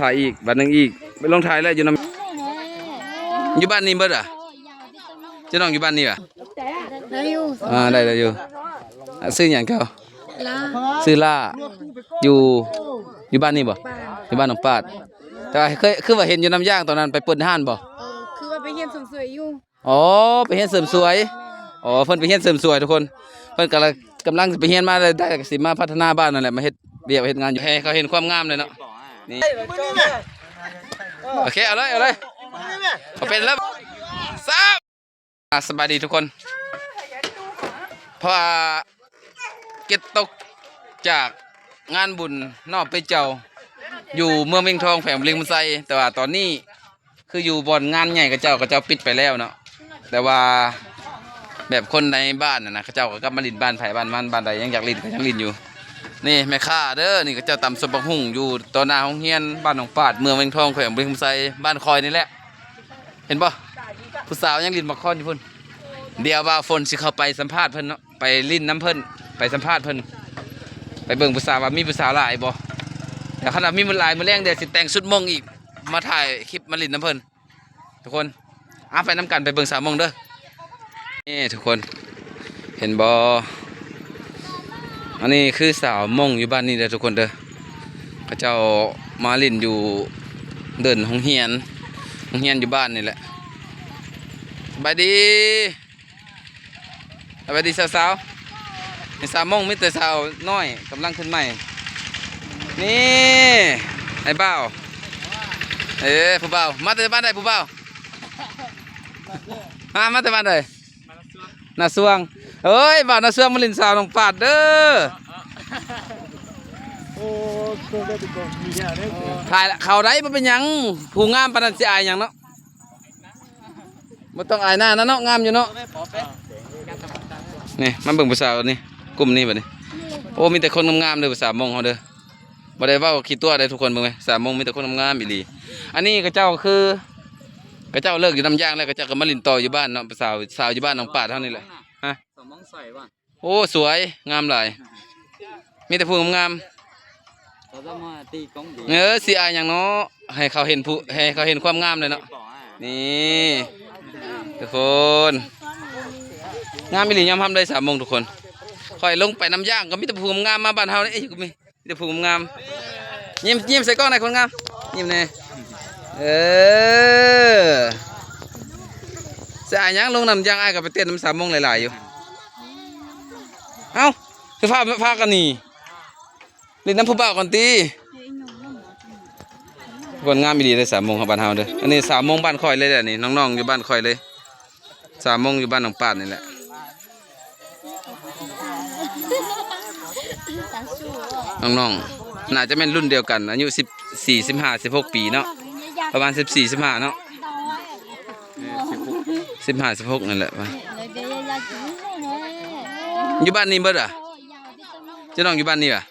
ຖ່າຍອີກ ບາດໜຶ່ງອີກ ໄປລົງຖ່າຍແລ້ວຢູ່ນຳ ຢູ່ບ້ານນີ້ເບິດຫວາ? ເຈົ້ານ້ອງຢູ່ບ້ານນີ້ຫວາ? ໄດ້ຢູ່ ອ່າ ໄດ້ ໄດ້ຢູ່. ອ່າ ຊື່ຫຍັງເຈົ້າ? ລາ ຊື່ລາ ຢູ່ ຢູ່ບ້ານນີ້ບໍ່? ຢູ່ບ້ານໜອງປາດ. ແຕ່ວ່າເຄີຍ ຄືວ່າເຫັນຢູ່ນ້ຳຢາງຕອນນັ້ນ ໄປເປີດຮ້ານບໍ່? ເອີ ຄືວ່າໄປຮຽນເສີມສວຍຢູ່. ອໍ ໄປຮຽນເສີມສວຍ. ອໍ ເພິ່ນໄປຮຽນເສີມສວຍທຸກຄົນ. ເພິ່ນກຳລັງ ກຳລັງຊິໄປຮຽນມາ ແລ້ວໄດ້ກໍຊິມາພັດທະນາບ້ານນັ້ນແຫຼະ ມາເຮັດວຽກເຮັດງານຢູ່ ໃຫ້ເຂົາເຫັນຄວາມງາມແຫຼະເນາະ. ນີ້ ໂອເຄ ເອົາເລີຍ ເອົາເລີຍ ເອົາເປັນແລ້ວ. ສາມ ອ່າ ສະບາຍດີທຸກຄົນ. ເພາະວ່າເກັບຕົກຈາກງານບຸນນອກເປັຍເຈົ້າ ຢູ່ເມືອງວຽງທອງ ແຂວງບໍລິຄຳໄຊ, ແຕ່ວ່າຕອນນີ້ ຄືຢູ່ບ່ອນງານໃຫຍ່ເຂົາເຈົ້າ ເຂົາເຈົ້າປິດໄປແລ້ວເນາະ. ແຕ່ວ່າແບບຄົນໃນບ້ານຫັ້ນນະ ເຂົາເຈົ້າກໍກັບມາຫຼິ້ນບ້ານໃຜບ້ານມັນ, ບ້ານໃດຍັງຢາກຫຼິ້ນກໍຍັງຫຼິ້ນຢູ່. ນີ້ແມ່ຄ້າເດີ ນີ້ເຂົາເຈົ້າຕຳສົມບັກຫຸ່ງຢູ່ຕໍ່ໜ້າໂຮງຮຽນບ້ານໜອງປາດ ເມືອງວຽງທອງ ແຂວງບໍລິຄຳໄຊ ບ້ານຂ້ອຍນີ້ແຫຼະ. ເຫັນບໍ່? ຜູ້ສາວຍັງຫຼິ້ນໝາກຄອນຢູ່ພຸ້ນ. ດຽວບ່າວຝົນຊິເຂົ້າໄປສຳພາດເພິ່ນເນາະ, ໄປຫຼິ້ນນຳເພິ່ນ ໄປສຳພາດເພິ່ນ ໄປເບິ່ງຜູ້ສາວວ່າມີຜູ້ສາວຫຼາຍບໍ່. ແລ້ວຄັນວ່າມີຫຼາຍ ມື້ແລງດຽວຊິແຕ່ງຊຸດມົ້ງອີກ ມາຖ່າຍຄລິບມາຫຼິ້ນນຳເພິ່ນ ທຸກຄົນ. ເອົາ ໄປນຳກັນ ໄປເບິ່ງສາວມົ້ງເດີ. ນີ້ທຸກຄົນ ເຫັນບໍ່? ອັນນີ້ຄືສາວມົ້ງຢູ່ບ້ານນີ້ເດີທຸກຄົນເດີ. ເຂົາເຈົ້າມາຫຼິ້ນຢູ່ເດີ່ນໂຮງຮຽນ ໂຮງຮຽນຢູ່ບ້ານນີ້ແຫຼະ. ສະບາຍດີ. ສະບາຍດີສາວໆ. ມີສາວມົ້ງ ມີແຕ່ສາວນ້ອຍກຳລັງຂຶ້ນໃໝ່. ນີ້ ໄອ້ບ່າວ ເອີ ຜູ້ບ່າວ ມາແຕ່ບ້ານໃດຜູ້ບ່າວ? ຮະ ມາແຕ່ບ້ານໃດ? ນາຊວງ. ເອີຍ ບ່າວນາຊວງມາຫຼິ້ນສາວໜອງປາດເດີ. ໂອ້ ຖ່າຍລະເຂົ້າໄດ້ ບໍ່ເປັນຫຍັງ. ຜູ້ງາມປານນັ້ນຊິອາຍຫຍັງເນາະ. ບໍ່ຕ້ອງອາຍໜ້ານະເນາະ ງາມຢູ່ເນາະ. ນີ້ ມາເບິ່ງຜູ້ສາວນີ້ ກຸ່ມນີ້ບັດນີ້. ໂອ້ ມີແຕ່ຄົນງາມໆເດີ ຜູ້ສາວມົ້ງເຮົາເດີ. ບໍ່ໄດ້ເວົ້າຂີ້ຕົວະເດີທຸກຄົນ ເບິ່ງແມະ ສາວມົ້ງມີແຕ່ຄົນງາມໆອີ່ຫຼີ. ອັນນີ້ເຂົາເຈົ້າຄື ເຂົາເຈົ້າເລີກຢູ່ນ້ຳຢາງແລ້ວ ເຂົາເຈົ້າກໍມາຫຼິ້ນຕໍ່ຢູ່ບ້ານເນາະ ສາວ ສາວຢູ່ບ້ານໜອງປາດເຮົານີ້ແຫຼະ. ຮະ ສາວມົ້ງສວຍຫວາ? ໂອ້ ສວຍ ງາມຫຼາຍ ມີແຕ່ຜູ້ງາມໆ. ເອີ ຊິອາຍຫຍັງເນາະ ໃຫ້ເຂົາເຫັນຜູ້ ໃຫ້ເຂົາເຫັນຄວາມງາມເລີຍເນາະ. ນີ້ທຸກຄົນ ງາມອີ່ຫຼີ ຍອມຮັບເລີຍສາວມົ້ງທຸກຄົນ. ຂ້ອຍລົງໄປນ້ຳຢາງກໍມີແຕ່ຜູ້ງາມ ມາບ້ານເຮົານີ້ກໍມີ ມີແຕ່ຜູ້ງາມ. ຍິ້ມ ຍິ້ມໃສ່ກ້ອງແດ່ ຄົນງາມ ຍິ້ມແດ່. ເອີ ຊິອາຍຫຍັງ ລົງນ້ຳຢາງ ອາຍກໍໄປເຕັ້ນນຳສາວມົ້ງຫຼາຍໆຢູ່. ເອົ້າ ຄືພາ ພາກັນໜີ ຫຼິ້ນນຳຜູ້ບ່າວກ່ອນຕິ. ຄົນງາມອີ່ຫຼີເດີ ສາວມົ້ງຂອງບ້ານເຮົາເດີ. ອັນນີ້ສາວມົ້ງບ້ານຂ້ອຍເລີຍແຫຼະນີ້ ນ້ອງໆຢູ່ບ້ານຂ້ອຍເລີຍ. ສາວມົ້ງຢູ່ບ້ານໜອງປາດນີ້ແຫຼະ. ນ້ອງໆ ໜ້າຈະແມ່ນລຸ້ນດຽວກັນ ອາຍຸສິບສີ່ ສິບຫ້າ ສິບຫົກປີເນາະ ປະມານສິບສີ່ ສິບຫ້າເນາະ ສິບຫ້າ ສິບຫົກນັ້ນແຫຼະ. ຢູ່ບ້ານນີ້ເບິດຫວາ? ເຈົ້ານ້ອງຢູ່ບ້ານນີ້ຫວາ?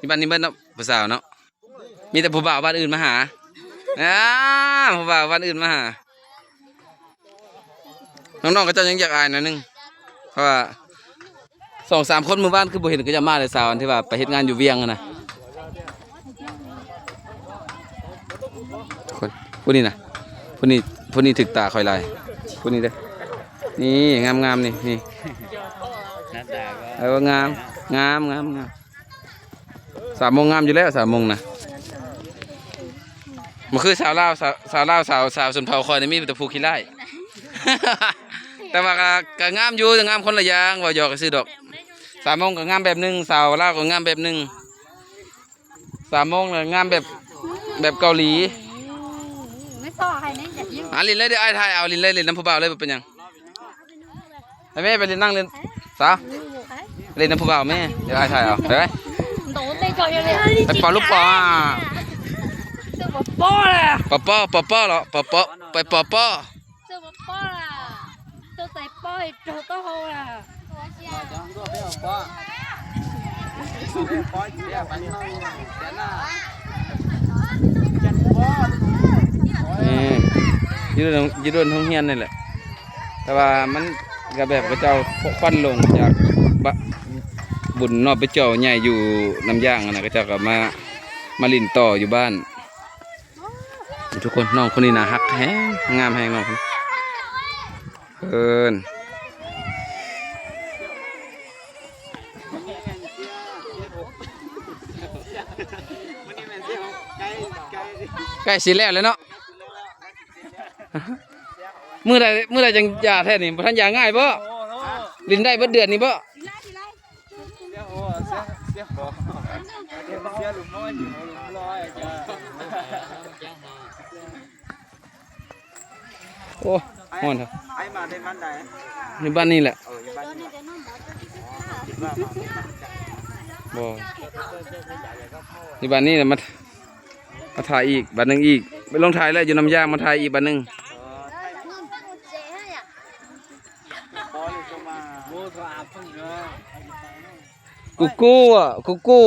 ຢູ່ບ້ານນີ້ເບິດເນາະ ຜູ້ສາວເນາະ. ມີແຕ່ຜູ້ບ່າວບ້ານອື່ນມາຫາ. ອາ ຜູ້ບ່າວບ້ານອື່ນມາຫາ. ນ້ອງໆ ເຂົາເຈົ້າຍັງຢາກອາຍໜ້ອຍໜຶ່ງ ເພາະວ່າສອງສາມຄົນມື້ວານຄືບໍ່ເຫັນເຂົາເຈົ້າມາເລີຍ ສາວອັນທີ່ວ່າໄປເຮັດງານຢູ່ວຽງຫັ້ນນະ. ຄົນ ຜູ້ນີ້ນະ ຜູ້ນີ້ ຜູ້ນີ້ຖືກຕາຂ້ອຍຫຼາຍ ຜູ້ນີ້ເດີ. ນີ້ງາມໆ ນີ້ ນີ້ ໜ້າຕາກໍ ເອີ ງາມ ງາມ ງາມ ງາມ. ສາວມົ້ງງາມຢູ່ແລ້ວ ສາວມົ້ງນະ ບໍ່ຄືສາວລາວ ສາວ ສາວລາວ ສາວ ສາວຊົນເຜົ່າຂ້ອຍນີ້ມີແຕ່ຜູ້ຂີ້ຮ້າຍ. ແຕ່ວ່າກໍ ກໍງາມຢູ່ ແຕ່ງາມຄົນລະຢ່າງ ເວົ້າຫຍອກຊື່ດອກ. ສາວມົ້ງກໍງາມແບບໜຶ່ງ ສາວລາວກໍງາມແບບໜຶ່ງ. ສາວມົ້ງນະງາມແບບ ແບບເກົາຫຼີ. ອາ ຫຼິ້ນເລີຍ ດຽວອ້າຍຖ່າຍເອົາ ຫຼິ້ນເລີຍ ຫຼິ້ນນຳຜູ້ບ່າວເລີຍ ບໍ່ເປັນຫຍັງ. ໃຫ້ແມ່ໄປຫຼິ້ນ ນັ່ງຫຼິ້ນ ສາວ ຫຼິ້ນນຳຜູ້ບ່າວແມ່ ດຽວອ້າຍຖ່າຍເອົາ ໄປ ໄປ ໄປເປົ່າລູກປອ ປອປອ ເຫາະ ປອປອ ເຫາະ ໄປປອປອ. ນີ້ ຢູ່ ຢູ່ເດີ່ນໂຮງຮຽນນີ້ແຫຼະ ແຕ່ວ່າມັນກໍແບບເຂົາເຈົ້າຄວັນລົງຈາກ ບະ ບຸນນອກໄປເຈົ້າໃຫຍ່ຢູ່ນ້ຳຢາງຫັ້ນນະ ເຂົາເຈົ້າກໍມາ ມາຫຼິ້ນຕໍ່ຢູ່ບ້ານ. ທຸກຄົນ ນ້ອງຄົນນີ້ໜ້າຮັກແຮງ ງາມແຮງນ້ອງເພິ່ນ ເພິ່ນ ໃກ້ຊິແລ້ວແລ້ວເນາະ. ມື້ໃດ ມື້ໃດຈັ່ງຢາແທ້ນີ້? ບໍ່ທັນຢາງ່າຍບໍ? ຫຼິ້ນໄດ້ເບິດເດືອນນີ້ບໍ? ໂອ້ ຮ້ອນແທ້. ອ້າຍມາແຕ່ບ້ານໃດ? ຢູ່ບ້ານນີ້ແຫຼະ. ເອີ ຢູ່ບ້ານນີ້ແຫຼະ. ບໍ່ ຢູ່ບ້ານນີ້ແຫຼະ ມາ ມາຖ່າຍອີກບາດໜຶ່ງອີກ. ໄປລົງຖ່າຍແລ້ວຢູ່ນ້ຳຢາ ມາຖ່າຍອີກບາດໜຶ່ງ. ກູກູອະ ກູກູ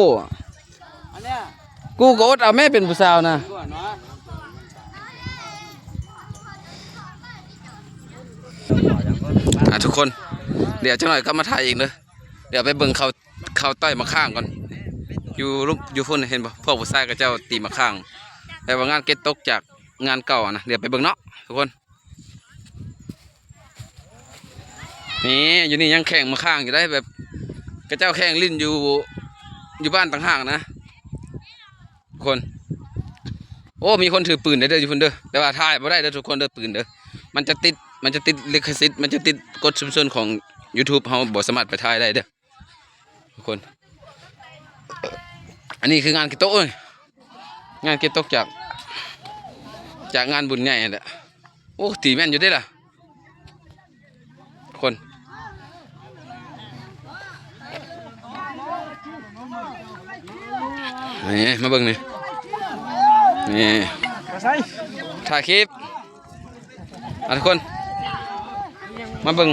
ກູກໍອົດເອົາແມ້ ເປັນຜູ້ສາວນະ. ອ່າ ທຸກຄົນ ດຽວຈັກໜ້ອຍກັບມາຖ່າຍອີກເດີ. ດຽວໄປເບິ່ງເຂົາ ເຂົາຕ່ອຍໝາກຂ່າງກ່ອນ. ຢູ່ ຢູ່ພຸ້ນເຫັນບໍ່? ພວກຜູ້ຊາຍເຂົາເຈົ້າຕີໝາກຂ່າງ ແປວ່າງານເກັບຕົກຈາກງານເກົ່ານະ. ດຽວໄປເບິ່ງເນາະທຸກຄົນ. ນີ້ ຢູ່ນີ້ຍັງແຂ່ງໝາກຂ່າງຢູ່ໄດ໋ ແບບເຂົາເຈົ້າແຂ່ງຫຼິ້ນຢູ່ ຢູ່ບ້ານຕ່າງຫາກນະ ທຸກຄົນ. ໂອ້ ມີຄົນຖືປືນເດີ ຢູ່ພຸ້ນເດີ ແຕ່ວ່າຖ່າຍບໍ່ໄດ້ເດີທຸກຄົນເດີ ປືນເດີ ມັນຈະຕິດ ມັນຈະຕິດລິຂະສິດ ມັນຈະຕິດກົດຊຸມຊົນຂອງຢູທູບ ເຮົາບໍ່ສາມາດໄປຖ່າຍໄດ້ເດີ ທຸກຄົນ. ອັນນີ້ຄືງານເກັບຕົກ ໂອ້ຍ ງານເກັບຕົກຈາກ ຈາກງານບຸນໃຫຍ່ຫັ້ນແຫຼະ. ໂອ້ ຕີແມ່ນຢູ່ເດ້ລະ ຄົນ ນີ້ ມາເບິ່ງນີ້ ນີ້ ຖ່າຍຄລິບ ອ່ະ ທຸກຄົນ ມາເບິ່ງ.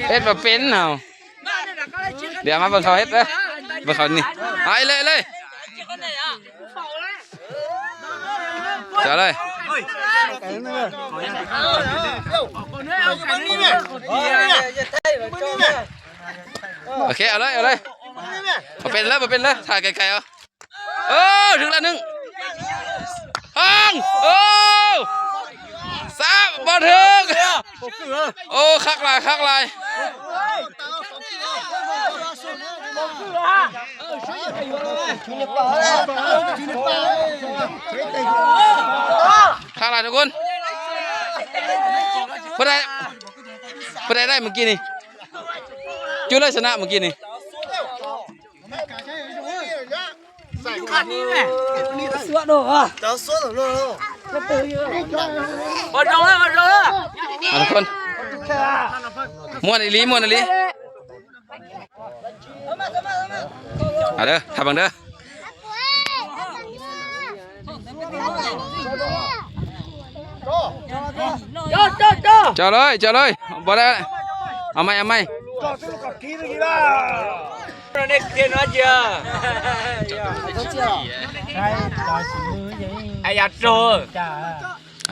ເຮັດບໍ່ເປັນເຮົາ. ດຽວມາເບິ່ງເຂົາເຮັດເດີ ເບິ່ງເຂົານີ້ ເອົາເລີຍ ເອົາເລີຍ ເອົາເລີຍ ໂອເຄ ເອົາເລີຍ ເອົາເລີຍ ບໍ່ເປັນເລີຍ ບໍ່ເປັນເລີຍ ຖ່າຍໄກໆເອົາ. ເອີ ຖືກລະໜຶ່ງ ຫ້ອງ ໂອ້ ສາມ ບໍ່ຖືກ ໂອ້ ຄັກຫຼາຍ ຄັກຫຼາຍ ຄັກຫຼາຍທຸກຄົນ ຜູ້ໃດ ຜູ້ໃດໄດ້ມື້ກີ້ນີ້ ຈຸເລີຍຊະນະມື້ກີ້ນີ້. ອ່ະ ທຸກຄົນ ມ່ວນອີ່ຫຼີ ມ່ວນອີ່ຫຼີ ເອົາເດີ ຖ້າເບິ່ງເດີ. ຈ່ອເລີຍ ຈ່ອເລີຍ ບໍ່ໄດ້ ເອົາໃໝ່ ເອົາໃໝ່.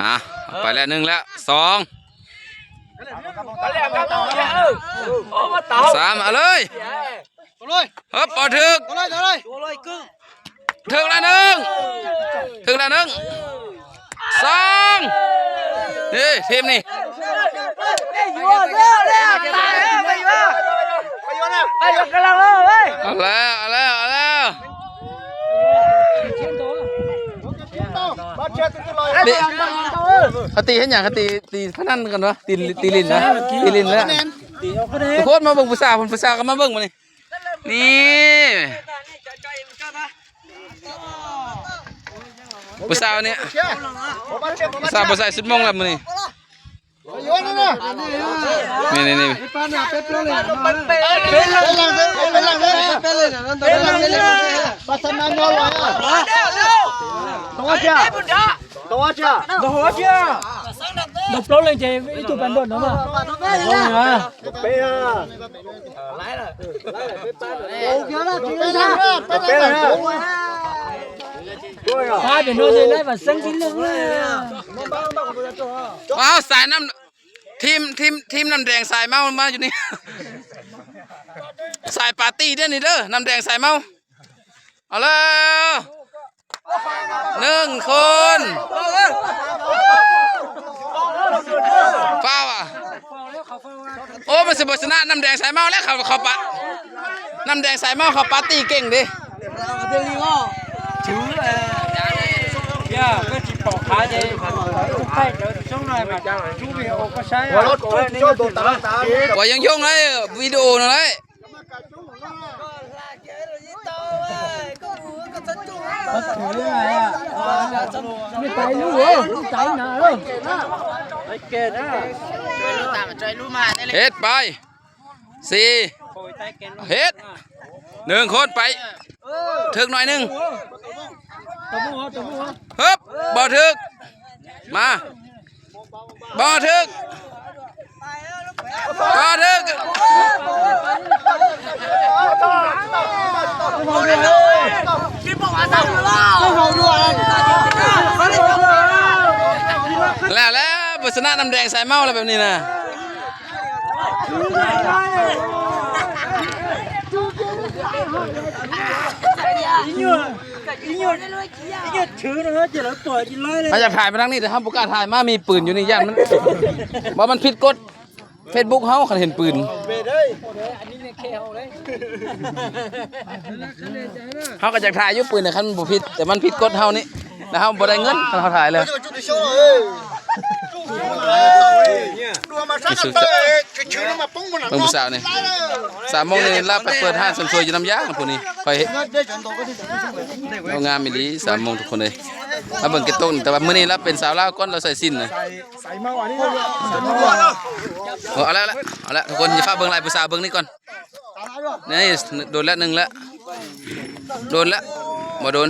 ອ່ະ ໄປແລ້ວ ໜຶ່ງແລ້ວ ສອງ ສາມ ເອົາເລີຍ. ເຮີບ ບໍ່ຖືກ ຖືກລະໜຶ່ງ ຖືກລະໜຶ່ງ ສອງ ນີ້ ທີມນີ້ ເອົາແລ້ວ ເອົາແລ້ວ ເອົາແລ້ວ. ເຂົາຕີເຮັດຫຍັງ? ເຂົາຕີ ຕີພະນັນກັນວະ? ຕີ ຕີຫຼິ້ນນະ? ຕີຫຼິ້ນແລ້ວ. ທຸກຄົນມາເບິ່ງຜູ້ສາວ ຜູ້ສາວກໍມາເບິ່ງມື້ນີ້. ນີ້ ຜູ້ສາວນີ້ ຜູ້ສາວບໍ່ໃສ່ຊຸດມົ້ງແລ້ວມື້ນີ້. ນີ້ ນີ້ ນີ້ ອ້າວ ສາຍນ້ຳ ທີມ ທີມ ທີມນ້ຳແດງສາຍເມົາມາຢູ່ນີ້ ສາຍປາຕີ້ເດີ້ນີ້ເດີ້ ນ້ຳແດງສາຍເມົາ. ເອົາແລ້ວ ໜຶ່ງຄົນ ຟ້າວອະ. ໂອ້ ມັນຊິບໍ່ຊະນະນ້ຳແດງສາຍເມົາແລ້ວ ເຂົາ ເຂົາປະ ນ້ຳແດງສາຍເມົາເຂົາປາຕີ້ເກັ່ງເດ້. ວ່າຍັງຍົງໄດ້ ວິດີໂອນັ້ນແຫຼະ. ເຮັດໄປ ສີ່ ເຮັດ ໜຶ່ງຄົນໄປ ເຖິກໜ້ອຍໜຶ່ງ ຮຶບ ບໍ່ຖືກ ມາ ບໍ່ຖືກ ບໍ່ຖືກ ແລ້ວ ແລ້ວ ບໍ່ຊະນະນ້ຳແດງສາຍເມົາແລ້ວແບບນີ້ນະ. ເຮົາຢາກຖ່າຍມາທາງນີ້ ແຕ່ເຮົາບໍ່ກ້າຖ່າຍມາ ມີປືນຢູ່ນີ້ ຢ້ານມັນ ບໍ່ ມັນຜິດກົດເຟສບຸກເຮົາ ຄັນເຫັນປືນ. ເຮົາກໍຢາກຖ່າຍຢູ່ປືນນະ ຄັນມັນບໍ່ຜິດ ແຕ່ມັນຜິດກົດເຮົານີ້ ແລ້ວເຮົາບໍ່ໄດ້ເງິນ ຄັນເຮົາຖ່າຍແລ້ວ. ເບິ່ງຜູ້ສາວນີ້ ສາມໂມງນີ້ລາວໄປເປີດຮ້ານເສີມສວຍຢູ່ນ້ຳຢາງພຸ້ນນີ້ ຂ້ອຍເຫັນ ງາມອີ່ຫຼີ ສາມໂມງທຸກຄົນເອີຍ. ມາເບິ່ງເກັບຕົກ ແຕ່ວ່າມື້ນີ້ລາວເປັນສາວລາວກ່ອນ ລາວໃສ່ສິ້ນນະ. ໂອ້ ເອົາລະ ເອົາລະ ເອົາລະ ທຸກຄົນ ຢ່າຟ້າວເບິ່ງຫຼາຍ ຜູ້ສາວເບິ່ງນີ້ກ່ອນ. ນີ້ ໂດນລະໜຶ່ງລະ ໂດນລະ ບໍ່ໂດນ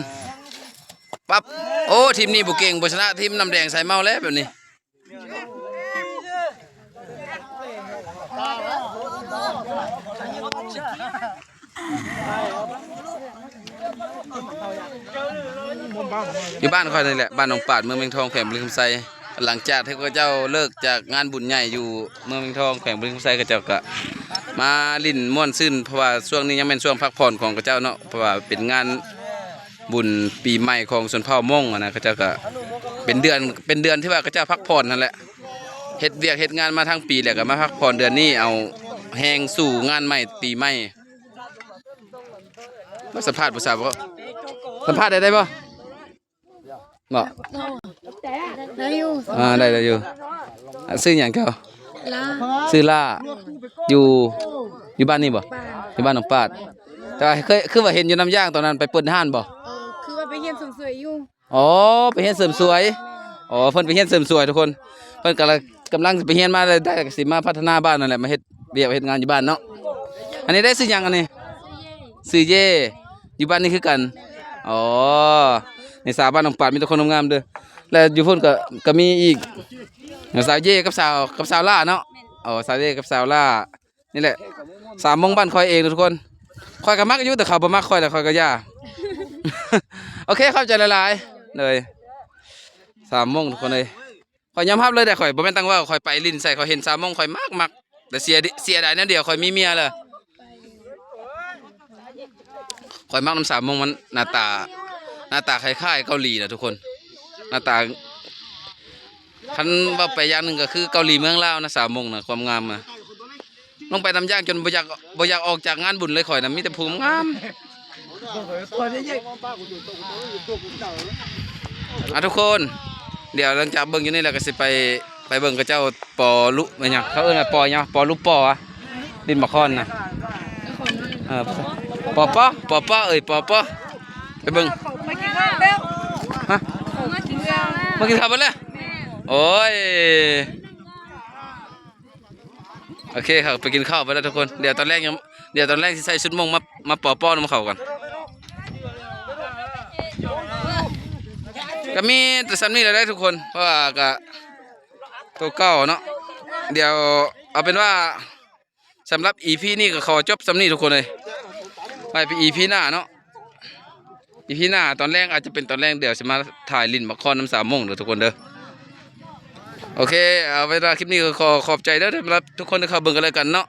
ປັບ. ໂອ້ ທີມນີ້ບໍ່ເກັ່ງ ບໍ່ຊະນະທີມນ້ຳແດງສາຍເມົາແລ້ວແບບນີ້. ຢູ່ບ້ານຂ້ອຍນີ້ແຫຼະ ບ້ານໜອງປາດ ເມືອງແວງທອງ ແຂວງບໍລິຄຳໄຊ. ຫຼັງຈາກທີ່ເຂົາເຈົ້າເລີກຈາກງານບຸນໃຫຍ່ຢູ່ເມືອງແວງທອງ ແຂວງບໍລິຄຳໄຊ ເຂົາເຈົ້າກະມາຫຼິ້ນມ່ວນຊື່ນ ເພາະວ່າຊ່ວງນີ້ຍັງແມ່ນຊ່ວງພັກຜ່ອນຂອງເຂົາເຈົ້າເນາະ ເພາະວ່າເປັນງານບຸນປີໃໝ່ຂອງຊົນເຜົ່າມົ້ງຫັ້ນນະ. ເຂົາເຈົ້າກະເປັນເດືອນ ເປັນເດືອນທີ່ວ່າເຂົາເຈົ້າພັກຜ່ອນຫັ້ນແຫຼະ ເຮັດວຽກເຮັດງານມາທັງປີ ແລ້ວກະມາພັກຜ່ອນເດືອນນີ້ ເອົາແຮງສູ້ງານໃໝ່ປີໃໝ່. ມາສຳພາດຜູ້ສາວບໍ່? ສຳພາດໄດ້ ໄດ້ບໍ່? ບໍ່ ໄດ້ຢູ່ ອ່າ ໄດ້ ໄດ້ຢູ່. ອ່າ ຊື່ຫຍັງເຈົ້າ? ລາ ຊື່ລາ ຢູ່ ຢູ່ບ້ານນີ້ບໍ່? ບ້ານ ຢູ່ບ້ານໜອງປາດ. ແຕ່ວ່າເຄີຍ ຄືວ່າເຫັນຢູ່ນ້ຳຢາງ ຕອນນັ້ນໄປເປີດຮ້ານບໍ່? ເອີ ຄືວ່າໄປຮຽນເສີມສວຍຢູ່. ອໍ ໄປຮຽນເສີມສວຍ. ອໍ ເພິ່ນໄປຮຽນເສີມສວຍທຸກຄົນ ເພິ່ນກຳລັງ ກຳລັງຊິໄປຮຽນມາ ໄດ້ ໄດ້ ກະຊິມາພັດທະນາບ້ານນັ້ນແຫຼະ ມາເຮັດວຽກເຮັດງານຢູ່ບ້ານເນາະ. ອັນນີ້ໄດ້ຊື່ຫຍັງອັນນີ້? ຊື່ເຢ ຢູ່ບ້ານນີ້ຄືກັນ. ອໍ ນີ້ສາວບ້ານໜອງປາດ ມີແຕ່ຄົນງາມໆເດີ້. ແລະຢູ່ພຸ້ນກະ ກະມີອີກ ສາວເຢກັບສາວ ກັບສາວຫຼ້າເນາະ. ອໍ ສາວເຢກັບສາວຫຼ້າ. ນີ້ແຫຼະ ສາວມົ້ງບ້ານຂ້ອຍເອງທຸກຄົນ. ຂ້ອຍກະມັກຢູ່ ແຕ່ເຂົາບໍ່ມັກຂ້ອຍ ແລ້ວຂ້ອຍກະຢ່າ. ໂອເຄ ຂອບໃຈຫຼາຍໆ ໂດຍ. ສາວມົ້ງທຸກຄົນເອີຍ ຂ້ອຍຍອມຮັບເລີຍເດ້ ຂ້ອຍບໍ່ແມ່ນຕັ້ງເວົ້າ ຂ້ອຍໄປຫຼິ້ນໃສ ຂ້ອຍເຫັນສາວມົ້ງ ຂ້ອຍມັກໆ ແຕ່ເສຍ ເສຍດາຍແນວດຽວ ຂ້ອຍມີເມຍແລ້ວ. ຂ້ອຍມັກນຳສາວມົ້ງ ມັນໜ້າຕາ ໜ້າຕາຄ້າຍໆເກົາຫຼີນະທຸກຄົນ. ໜ້າຕາ ຄັນເວົ້າໄປຢ່າງໜຶ່ງກະຄືເກົາຫຼີເມືອງລາວນະ ສາວມົ້ງນະ ຄວາມງາມນະ. ລົງໄປນ້ຳຢາງຈົນບໍ່ຢາກ ບໍ່ຢາກອອກຈາກງານບຸນເລີຍຂ້ອຍນະ ມີແຕ່ຜູ້ງາມ. ອ່ະ ທຸກຄົນ ດຽວຫຼັງຈາກເບິ່ງຢູ່ນີ້ແລ້ວກະຊິໄປ ໄປເບິ່ງເຂົາເຈົ້າປໍລຸ ແມ່ນຫຍັງ ເຂົາເອີ້ນວ່າປໍຫຍັງ ປໍລຸປໍຫວາ ຫຼິ້ນໝາກຄອນນະ. ເອີ ປໍປໍ ເອີຍ ປໍປໍ ໄປເບິ່ງ. ຮະ ມາກິນເຂົ້າ ມາກິນເຂົ້າເບິດແລ້ວ. ໂອ້ຍ ໂອເຄ ເຂົາໄປກິນເຂົ້າໄປແລ້ວທຸກຄົນ. ດຽວຕອນແລງຍັງ ດຽວຕອນແລງຊິໃສ່ຊຸດມົ້ງມາ ມາປໍປ້ອນຳເຂົາກ່ອນ. ກະມີແຕ່ສ່ຳນີ້ແຫຼະເດ້ທຸກຄົນ ເພາະວ່າກະໂຕເກົ່າເນາະ. ດຽວເອົາເປັນວ່າ ສຳລັບອີພີນີ້ກະຂໍຈົບສ່ຳນີ້ທຸກຄົນເອີຍ. ໄວ້ເປັນອີພີໜ້າເນາະ. ອີພີໜ້າຕອນແລງອາດຈະເປັນຕອນແລງ ດຽວຊິມາຖ່າຍຫຼິ້ນໝາກຄອນນຳສາວມົ້ງເດີທຸກຄົນເດີ. ໂອເຄ ເອົາເວລາຄລິບນີ້ກໍຂໍຂອບໃຈເດີ ສຳລັບທຸກຄົນທີ່ເຂົ້າເບິ່ງກັນແລ້ວກັນເນາະ.